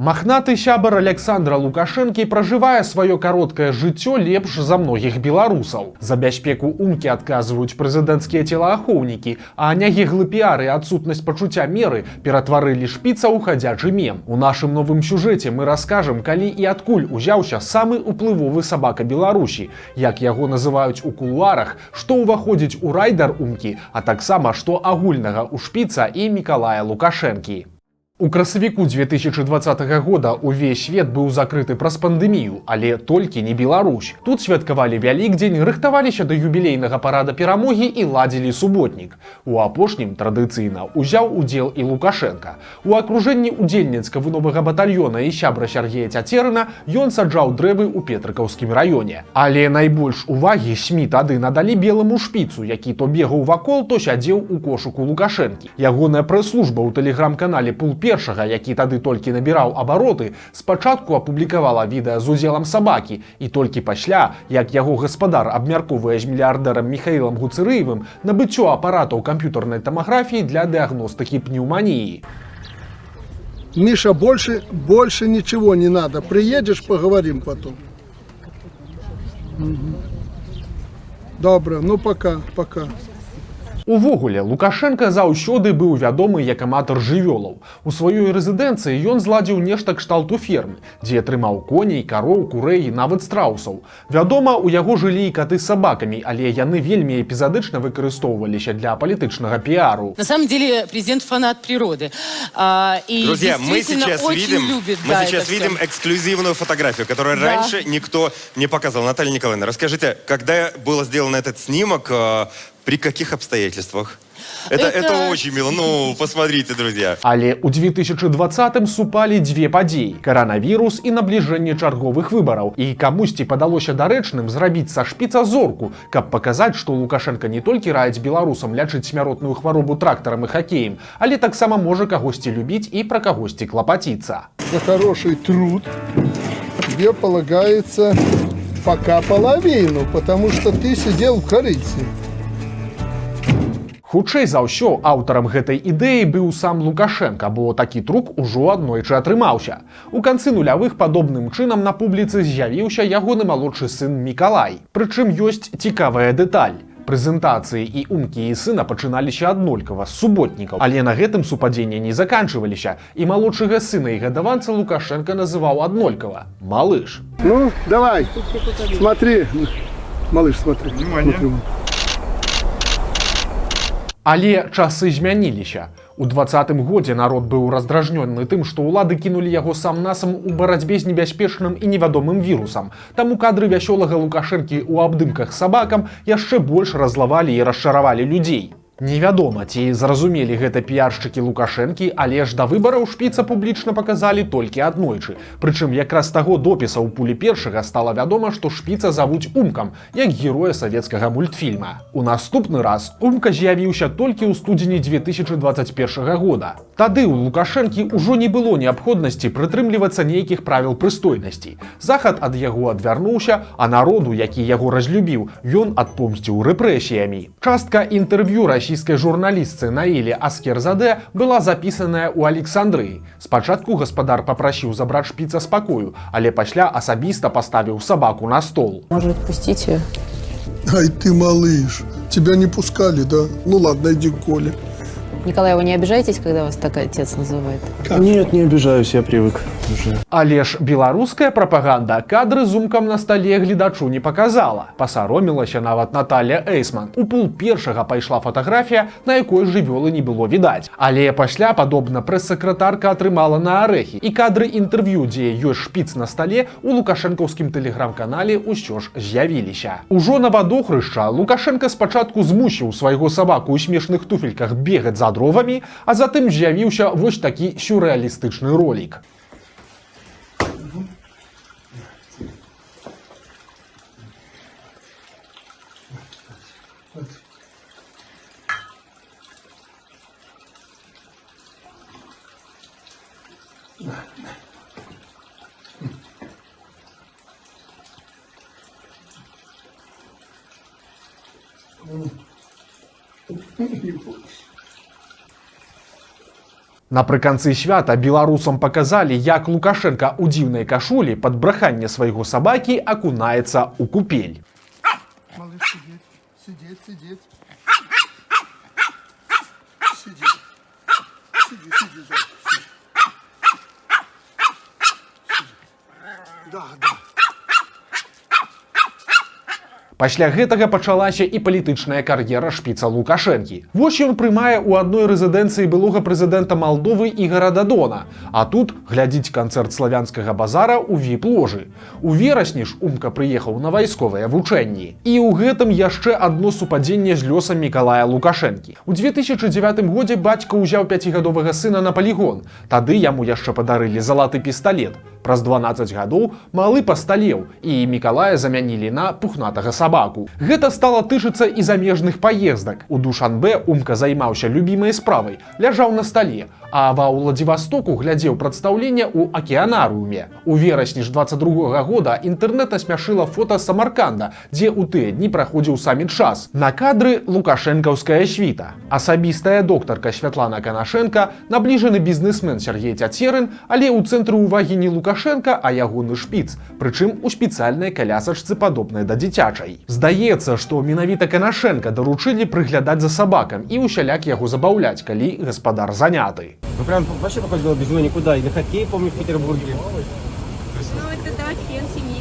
Махнаты сябар Аляксандра Лукашэнкі пражывае сваё кароткае жыццё лепш за многіх беларусаў. За бяспеку Умкі адказваюць прэзідэнцкія целаахоўнікі, а нягеглы піар і адсутнасць пачуцця меры ператварылі шпіца ў хадзячы мем. У нашым новым сюжэце мы раскажам, калі і адкуль узяўся самы ўплывовы сабака Беларусі, як яго называюць у кулуарах, што ўваходзіць у райдар Умкі, а таксама што агульнага ў шпіца і Мікалая Лукашэнкі. У красавіку 2020 года увесь свет быў закрыты праз пандэмію, але толькі не Беларусь. Тут святкавалі Вялікдзень, рыхтаваліся да юбілейнага парада перамогі і ладзілі суботнік. У апошнім традыцыйна ўзяў удзел і Лукашэнка. У акружэнні удзельніц кавуновага батальёна і сябра Сяргея Цяцерына ён саджаў дрэвы ў Петрыкаўскім раёне. Але найбольш увагі СМІ тады надалі беламу шпіцу, які то бегаў вакол, то сядзеў у кошыку Лукашэнкі. Ягоная прэс-служба ў тэлеграм-канале «Пул першага», які тады толькі набіраў абароты, спачатку апублікавала відэа з удзелам сабакі і толькі пасля, як яго гаспадар абмяркоўвае з мільярдэрам Міхаілам Гуцырыевым набыццё апаратаў камп'ютарнай тамаграфіі для дыягностыкі пнеўманіі. Миша, больше ничего не надо. Приедешь, поговорим потом. Мгм. Добра, ну пока, пока. Увогуле, Лукашэнка заўсёды быў вядомы як аматар жывёлаў. У сваёй рэзідэнцыі ён зладзіў нешта кшталту фермы, дзе трымаў коней, кароў, курэй і нават страусаў. Вядома, у яго жылі і каты з сабакамі, але яны вельмі эпізадычна выкарыстоўваліся для палітычнага піару. На самом деле президент фанат природы. И Друзья, мы действительно сейчас очень видим, любит, мы да, сейчас это видим всё. Эксклюзивную фотографию, которую Да. раньше никто не показывал. Наталья Николаевна, расскажите, когда был сделан этот снимок, при каких обстоятельствах? Это очень мило. Ну, посмотрите, друзья. Але ў 2020 супалі дзве падзеі: каранавірус і набліжэнне чарговых выбараў. І камусьці падалося дарэчным зрабіць са шпіца зорку, каб паказаць, што Лукашэнка не толькі раіць беларусам лячыць смяротную хваробу трактарам і хакеем, але таксама можа кагосьці любіць і пра кагосьці клапаціцца. За хороший труд тебе полагается пока половину, потому что ты сидел в корыте. Хутчэй за ўсё, аўтарам гэтай ідэі быў сам Лукашэнка, бо такі трук ужо аднойчы атрымаўся. У канцы нулявых падобным чынам на публіцы з'явіўся ягоны малодшы сын Мікалай. Прычым ёсць цікавая дэталь. Прэзентацыі і Умкі, і сына пачыналіся аднолькава з суботнікаў, але на гэтым супадзенні не заканчваліся. І малодшага сына і гадаванца Лукашэнка называў аднолькава: малыш. Ну, давай, смотри. Малыш, смотри. Внимание. Смотри. Але часы змяніліся. У 20-м годзе народ быў раздражнёны тым, што ўлады кінулі яго сам-насам у барацьбе з небяспечным і невядомым вірусам. Таму кадры вясёлага Лукашэнкі ў абдымках з сабакам яшчэ больш раззлавалі і расчаравалі людзей. Невядома, ці зразумелі гэта піяршчыкі Лукашэнкі, але ж да выбараў шпіца публічна паказалі толькі аднойчы. Прычым якраз таго допіса ў «Пуле першага» стала вядома, што шпіца завуць Умкам, як героя савецкага мультфільма. У наступны раз Умка з'явіўся толькі ў студзені 2021 года. Тады ў Лукашэнкі ўжо не было неабходнасці прытрымлівацца нейкіх правіл прыстойнасці. Захад ад яго адвярнуўся, а народу, які яго разлюбіў, ён адпомсціў рэпрэсіямі. Частка інтэрв'ю расійскай журналістцы Наілі Аскерзаде была запісаная ў Александрыі. Спачатку гаспадар папрасіў забраць шпіца з пакою, але пасля асабіста паставіў сабаку на стол. Может, пустите? Ай ты, малыш, тебя не пускали, да? Ну ладно, иди к Коле. Николай, вы не обижаетесь, когда вас так отец называет? Нет, не обижаюсь, я привык уже. Але ж беларуская прапаганда кадры з Умкам на стале гледачу не паказала. Пасаромілася нават Наталля Эйсман. У «Пул першага» пайшла фатаграфія, на якой жывёлы не было відаць. Але пасля, падобна, прэс-сакратарка атрымала на арэхі. І кадры інтэрв'ю, дзе ёсць шпіц на стале, у лукашэнкаўскім тэлеграм-канале ўсё ж з'явіліся. Ужо на Вадохрышча Лукашэнка спачатку змусіў свайго сабаку ў смешных туфельках бегаць за дровамі, а затым з'явіўся вось такі сюррэалістычны ролік. Напрыканцы свята беларусам паказалі, як Лукашэнка ў дзіўнай кашулі пад браханне свайго сабакі акунаецца ў купель. Малыш, сидеть, сидеть, сидеть. Сиди. Сиди, сиди, зайка, сиди. Сиди. Да. Пасля гэтага пачалася і палітычная кар'ера шпіца Лукашэнкі. Вось ён прымае ў адной рэзідэнцыі былога прэзідэнта Малдовы Ігара Дадона. А тут глядзіць канцэрт Славянскага базара ў віп-ложы. У верасні ж Умка прыехаў на вайсковыя вучэнні. І ў гэтым яшчэ адно супадзенне з лёсам Мікалая Лукашэнкі. У 2009 годзе бацька ўзяў пяцігадовага сына на палігон. Тады яму яшчэ падарылі залаты пісталет. Праз 12 гадоў малы пасталеў, і Мікалая замянілі на пухнатага сабаку. Гэта стала тычыцца і замежных паездак. У Душанбе Умка займаўся любімай справай, ляжаў на стале, а ва Ўладзівастоку глядзеў прадстаўленне ў акіянарыуме. У верасні ж 22 года інтэрнэт асмяшыла фота Самарканда, дзе ў тыя дні праходзіў саміт ШАС. На кадры лукашэнкаўская світа. Асабістая доктарка Святлана Канашэнка, набліжаны бізнесмен Сяргей Цяцерын, але ў цэнтры ўвагі не Лукашэнка, а ягоны шпіц, прычым у спецыяльнай калясачцы, падобнай да дзіцячай. Здаецца, што менавіта Канашэнка даручылі прыглядаць за сабакам і ўсяляк яго забаўляць, калі гаспадар заняты. Ну прям вообще, походу, было без него никуда. И на хоккей, помню, в Петербурге. Ну, это да, член семьи.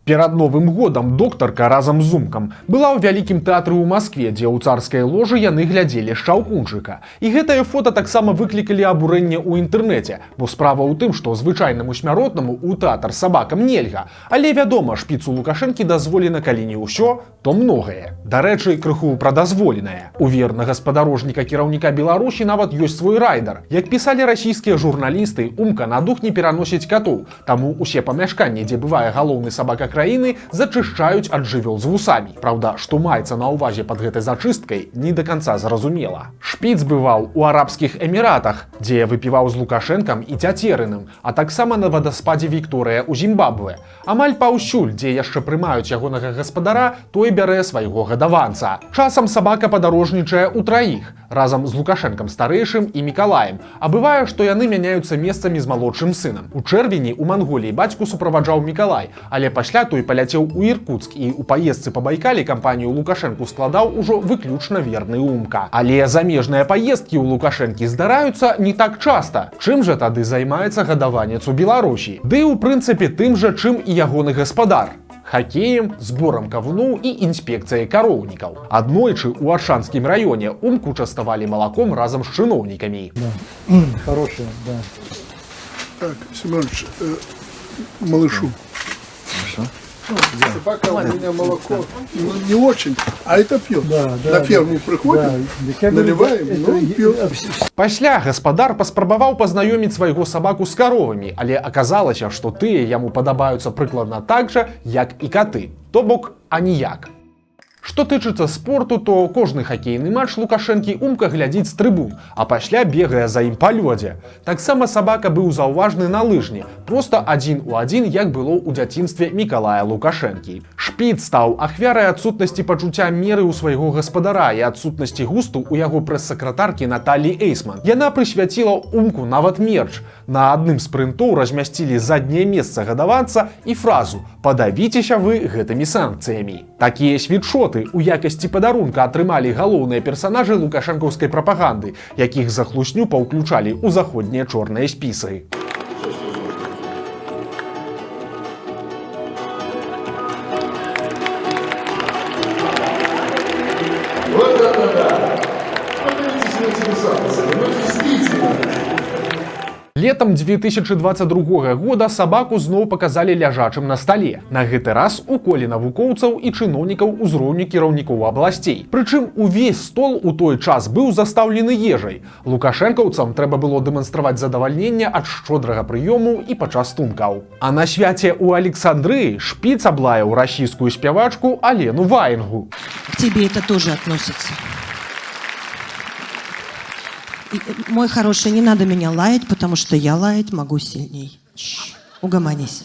Перад Новым годам доктарка разам з Умкам была ў Вялікім тэатры ў Маскве, дзе ў царскай ложы яны глядзелі «Шчаўкунчыка». І гэтае фота таксама выклікалі абурэнне ў інтэрнэце, бо справа ў тым, што звычайнаму смяротнаму ў тэатр сабакам нельга. Але, вядома, шпіцу Лукашэнкі дазволена калі не ўсё, то многае. Дарэчы, крыху пра дазволенае. У вернага спадарожніка кіраўніка Беларусі нават ёсць свой райдар. Як пісалі расійскія журналісты, Умка на дух не пераносіць катоў, таму усе памяшканні, дзе бывае галоўны сабака краіны, зачышчаюць ад жывёл з вусамі. Праўда, што маецца на ўвазе пад гэтай зачысткай, не да канца зразумела. Шпіц бываў у Арабскіх Эміратах, дзе выпіваў з Лукашэнкам і Цяцерыным, а таксама на вадаспадзе Вікторыя ў Зімбабве. Амаль паўсюль, дзе яшчэ прымаюць ягонага гаспадара, той бярэ свайго гадаванца. Часам сабака падарожнічае ў траіх, разам з Лукашэнкам старэйшым і Мікалаем. А бывае, што яны мяняюцца месцамі з малодшым сынам. У чэрвені у Манголіі бацьку суправаджаў Мікалай, але пасля той паляцеў у Іркуцк, і ў паездцы па Байкале кампанію Лукашэнку складаў ужо выключна верны Умка. Але замежныя паездкі ў Лукашэнкі здараюцца не так часта. Чым жа тады займаецца гадаванец у Беларусі? Ды, ў прынцыпе, тым жа, чым і ягоны гаспадар: хакеем, зборам кавуноў і інспекцыяй кароўнікаў. Аднойчы ў Аршанскім раёне Умку частавалі малаком разам з чыноўнікамі. Хорошая, да. Так, Семенович, малышу. Собака у меня молоко, ну, не очень, а это пьет. Да, На да. ферму приходим, Да. Так я говорю, наливаем, это ну, он пьет. Пасля гаспадар паспрабаваў пазнаёміць свайго сабаку з каровамі, але аказалася, што тыя яму падабаюцца прыкладна так жа, як і каты. То бок аніяк. Што тычыцца спорту, то кожны хакейны матч Лукашэнкі Умка глядзіць з трыбун, а пасля бегае за ім па лёдзе. Таксама сабака быў заўважны на лыжні, проста адзін у адзін, як было ў дзяцінстве Мікалая Лукашэнкі. Шпіц стаў ахвярай адсутнасці пачуцця меры ў свайго гаспадара і адсутнасці густу ў яго прэс-сакратаркі Наталлі Эйсман. Яна прысвяціла Умку нават мерч. На адным з прынтоў размясцілі задняе месца гадаванца і фразу: «Падавіцеся вы гэтымі санкцыямі». Такія світшоты у якасці падарунка атрымалі галоўныя персанажы лукашэнкаўскай прапаганды, якіх за хлусню паўключалі ў заходнія чорныя спісы. Вот это да! Подавитесь этими санкциями, ну действительно. Летам 2022 года сабаку зноў паказалі ляжачым на стале. На гэты раз у коле навукоўцаў і чыноўнікаў узроўню кіраўнікоў абласцей. Прычым увесь стол у той час быў застаўлены ежай. Лукашэнкаўцам трэба было дэманстраваць задавальненне ад шчодрага прыёму і пачастункаў. А на свяце ў Александрыі шпіц аблаяў расійскую спявачку Алену Ваенгу. К тебе это тоже относится. И, мой хороший, не надо меня лаять, потому что я лаять могу сильней. Чш, угомонись.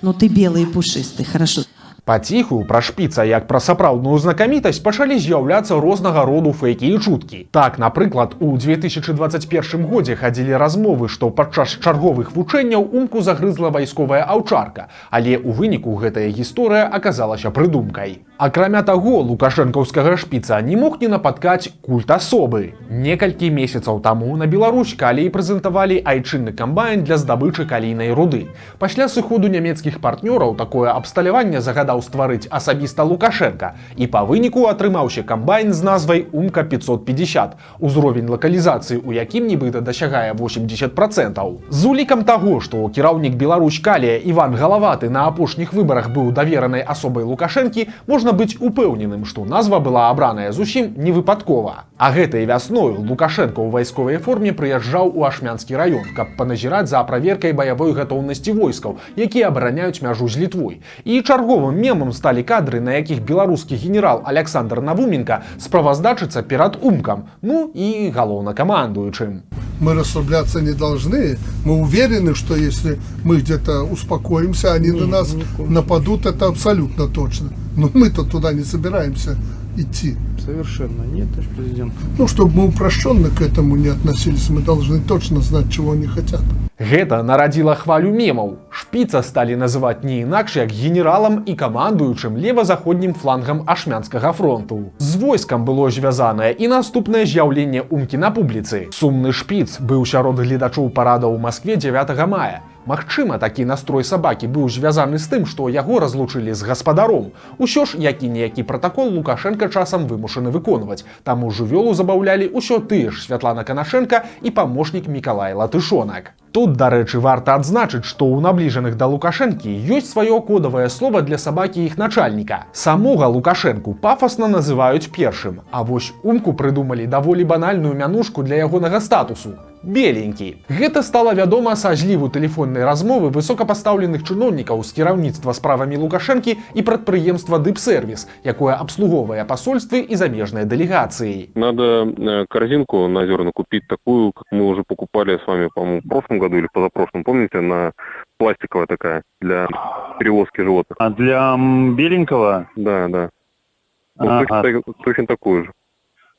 Но ты белый и пушистый, хорошо. Паціху пра шпіца, як пра сапраўдную знакамітасць, пачалі з'яўляцца рознага роду фэйкі і чуткі. Так, напрыклад, у 2021 годзе хадзілі размовы, што падчас чарговых вучэнняў Умку загрызла вайсковая аўчарка, але ў выніку гэтая гісторыя аказалася прыдумкай. Акрамя таго, лукашэнкаўскага шпіца не мог не напаткаць культ асобы. Некалькі месяцаў таму на Беларусь Калій прэзентавалі айчынны камбайн для здабычы калійнай руды. Пасля сыходу нямецкіх партнёраў такое абсталяванне загадаў стварыць асабіста Лукашэнка. І па выніку атрымаўся камбайн з назвай Умка 550, узровень лакалізацыі ў якім нібыта дасягае 80%. З улікам таго, што кіраўнік Беларусь Калія Іван Галаваты на апошніх выбарах быў даверанай асобай Лукашэнкі, можна быць упэўненым, што назва была абраная зусім не выпадкова. А гэтай вясною Лукашэнка ў вайсковай форме прыязджаў у Ашмянскі раён, каб паназіраць за праверкай баявой гатоўнасці войскаў, якія абараняюць мяжу з Літвой. І чарговым мемам сталі кадры, на якіх беларускі генерал Аляксандр Навуменка справаздачыцца перад Умкам, ну і галоўнакамандуючым. Мы расслабляться не должны. Мы уверены, что если мы где-то успокоимся, они на нас нападут, это абсолютно точно. Но мы-то туда не собираемся идти. Совершенно нет, товарищ президент. Ну, чтобы мы упрощенно к этому не относились, мы должны точно знать, чего они хотят. Гэта нарадзіла хвалю мемаў. Шпіца сталі называць не інакш як генералам і камандуючым левазаходнім флангам Ашмянскага фронту. З войскам было звязанае і наступнае з'яўленне Умкі на публіцы. Сумны шпіц быў сярод гледачоў парада ў Маскве 9 мая. Магчыма, такі настрой сабакі быў звязаны з тым, што яго разлучылі з гаспадаром. Усё ж які-ніякі пратакол Лукашэнка часам вымушаны выконваць. Таму жывёлу забаўлялі ўсё тыя ж Святлана Канашэнка і памочнік Мікалай Латышонак. Тут, дарэчы, варта адзначыць, што ў набліжаных да Лукашэнкі ёсць сваё кодавае слово для сабакі іх начальніка. Самога Лукашэнку пафасна называюць першым, а вось Умку прыдумалі даволі банальную мянушку для ягонага статусу. Беленькі. Гэта стала вядома са зліву тэлефоннай размовы высокапастаўленых чыноўнікаў з кіраўніцтва справамі Лукашэнкі і прадпрыемства Дыпсервіс, якое абслугоўвае пасольствы і замежныя дэлегацыі. Надо корзинку на зерна купить такую, как мы уже покупали с вами, по-моему, в прошлом году или позапрошлом, помните, на пластиковая такая для перевозки животных. А для беленького? Да. Вот точно такую же.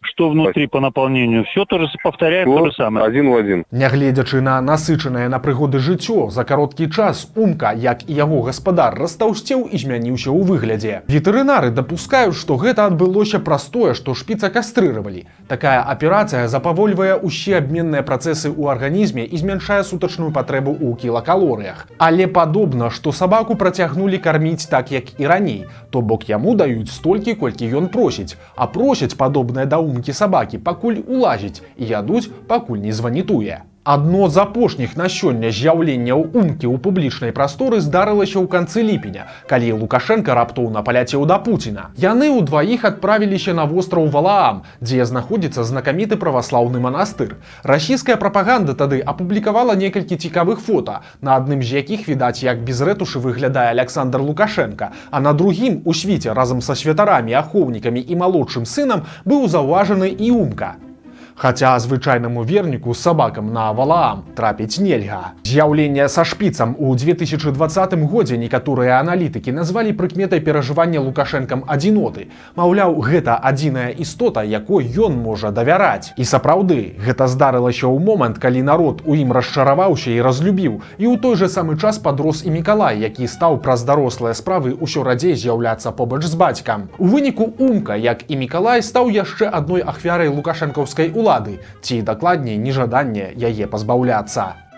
Что внутри по наполнению? Все тоже повторяет Всё то же самое? один в один. Нягледзячы на насычанае на прыгоды жыццё, за кароткі час Умка, як і яго гаспадар, растаўсцеў і змяніўся ў выглядзе. Ветэрынары дапускаюць, што гэта адбылося праз тое, што шпіца кастрыравалі. Такая аперацыя запавольвае ўсе абменныя працэсы ў арганізме і змяншае сутачную патрэбу ў кілакалорыях. Але падобна, што сабаку працягнулі карміць так, як і раней. То бок яму даюць столькі, колькі ён просіць. А просяць падобныя да Умкі сабакі, пакуль улазіць, і ядуць, пакуль не званітуе. Адно з апошніх на сёння з'яўленняў Умкі ў публічнай прасторы здарылася ў канцы ліпеня, калі Лукашэнка раптоўна паляцеў да Пуціна. Яны ўдваіх адправіліся на востраў Валаам, дзе знаходзіцца знакаміты праваслаўны манастыр. Расійская прапаганда тады апублікавала некалькі цікавых фота, на адным з якіх відаць, як без рэтушы выглядае Аляксандр Лукашэнка, а на другім у свіце разам са святарамі, ахоўнікамі і малодшым сынам быў заўважаны і Умка. Хаця звычайнаму верніку з сабакам на Валаам трапіць нельга. З'яўленне са шпіцам у 2020 годзе некаторыя аналітыкі назвалі прыкметай перажывання Лукашэнкам адзіноты. Маўляў, гэта адзіная істота, якой ён можа давяраць. І сапраўды, гэта здарылася ў момант, калі народ у ім расчараваўся і разлюбіў. І ў той жа самы час падрос і Мікалай, які стаў праз дарослыя справы ўсё радзей з'яўляцца побач з бацькам. У выніку Умка, як і Мікалай, стаў яшчэ адной ахвярай лукашэнкаўскай улады, ці, дакладней, нежадання яе пазбаўляцца.